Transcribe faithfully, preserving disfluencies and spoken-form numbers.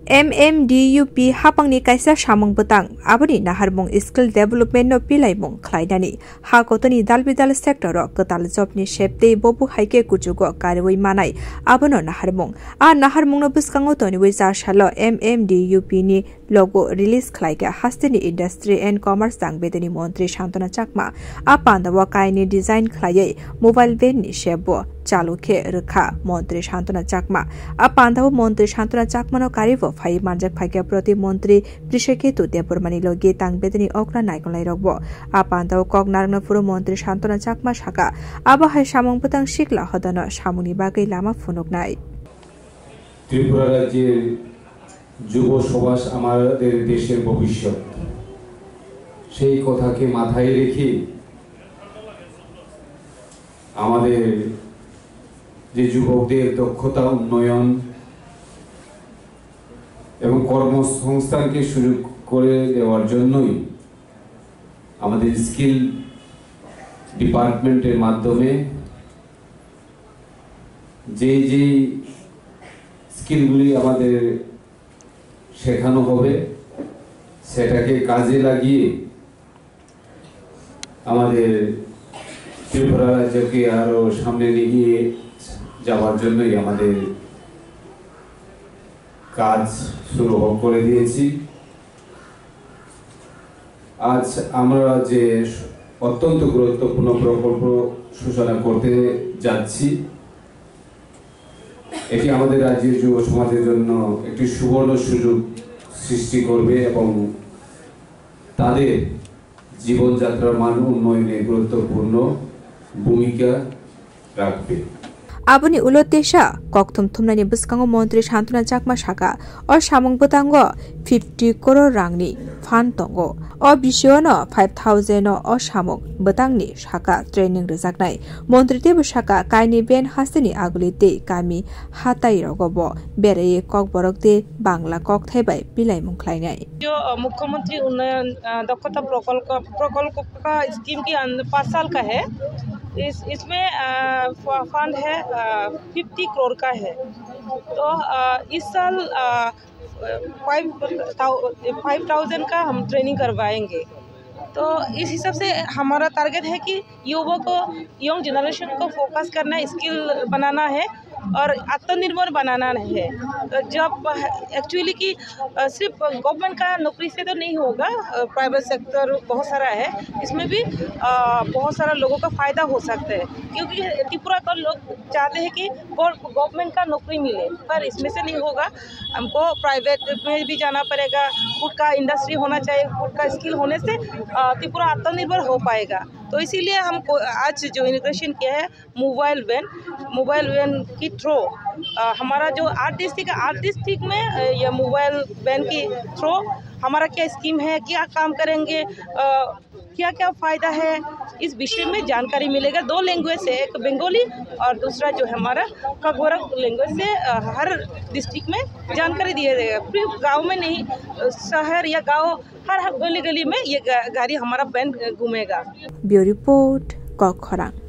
M M D U P hapangni kaisa samung bwtang, aboni naharmung skill development no pilaimung khlainani, ha kotorni dal bidal sector o kwtal job ni sep tei bobo hai khe kuchugo kariui manai, abono naharmung. A naharmung no bwskango toniui cha salo M M D U P ni logo release khlai khe hasteni Industry and Commerce tang bedeni montri Santona Chakma. A pandao kaini design khlaiwi mobile van ni sep bo chalu khe rwkha montri Santona Chakma. A pandao montri Santona Chakma no kariui bo phai manjak phaikha proti montri Prishaketu Debbarmani logi tang bedeni okra naikolnai rokbo. A pandao kok narwkna phuru montri Santona Chakma saka, abo hai samung bwtang sikla hodano samungni bagwi lama phunuknai. Tripura রাজ্যের যুব সমাজ আমাদের দেশের ভবিষ্যৎ। সেই কথাকে মাথায় রেখে আমাদের যে যুবকদের দক্ষতা উন্নয়ন এবং কর্মসংস্থানকে সুযোগ করে দেওয়ার জন্যই আমাদের স্কিল ডিপার্টমেন্টের মাধ্যমে যেই যেই স্কিলগুলি আমাদের শেখানো হবে, সেটাকে কাজে লাগিয়ে আমাদের ত্রিপুরা রাজ্যকে আরো সামনে এগিয়ে যাওয়ার জন্যই আমাদের কাজ শুরু করে দিয়েছি। আজ আমরা যে অত্যন্ত গুরুত্বপূর্ণ প্রকল্প সূচনা করতে যাচ্ছি, এটি আমাদের রাজ্যের যুব সমাজের জন্য একটি সুবর্ণ সুযোগ সৃষ্টি করবে এবং তাদের জীবনযাত্রার মান উন্নয়নে গুরুত্বপূর্ণ ভূমিকা রাখবে। Aboni ulo teisa kokthum thumnaini bwskango montri Santona Chakma saka, o samung bwtango fifty crore rangni fund tongo. O bisiono five thousand o, o samung bwtangni saka training rwjaknai. Montri teibo saka, kaini ben hasteni aguli tei kami hatai rogo bo berai kokborok tei Bangla kokthai bai pilaimung khlainai. जो, अ, मुख्यमंत्री उन्नयन, अ, दक्षता प्रकल्प, प्रकल्प का स्कीम के अंदर पाँच साल का है। इस, इसमें, अ, फ-, फंड है, अ, फिफ्टी करोड़ का है। तो, अ, इस साल, अ, फाइव थाउ-, फाइव थाउजेंड का हम ट्रेनिंग करवाएंगे। तो इस हिसाब से हमारा टारगेट है कि युवा को, यंग जनरेशन को फोकस करना है, स्किल बनाना है और आत्मनिर्भर बनाना है। जब एक्चुअली कि, अ, सिर्फ गवर्नमेंट का नौकरी से तो नहीं होगा, अ, प्राइवेट सेक्टर बहुत सारा है, इसमें भी, अ, बहुत सारा लोगों का फ़ायदा हो सकता है, क्योंकि त्रिपुरा का लोग चाहते हैं कि गव-, गवर्नमेंट का नौकरी मिले, पर इसमें से नहीं होगा। हमको प्राइवेट में भी जाना पड़ेगा, खुद का इंडस्ट्री होना चाहिए, खुद का स्किल होने से, अ, त्रिपुरा आत्मनिर्भर हो पाएगा। तो इसीलिए हमको आज जो इनॉग्रेशन किया है मोबाइल वैन, मोबाइल वैन की थ्रू, अ, हमारा जो आठ डिस्ट्रिक्ट है, आठ डिस्ट्रिक्ट में, अ, ये मोबाइल वैन की थ्रू हमारा क्या स्कीम है, क्या काम करेंगे, अ, क्या-क्या फ़ायदा है, इस विषय में जानकारी मिलेगा। दो लैंग्वेज है, एक बंगाली और दूसरा जो है हमारा ककबरक लैंग्वेज से, अ, हर डिस्ट्रिक्ट में जानकारी दिया जाएगा। सिर्फ गांव में नहीं, अ, शहर या गांव, हर, हर गली-गली में ये गा-, गाड़ी हमारा वैन, अ, घूमेगा। Bureau Report, Kokkhorang.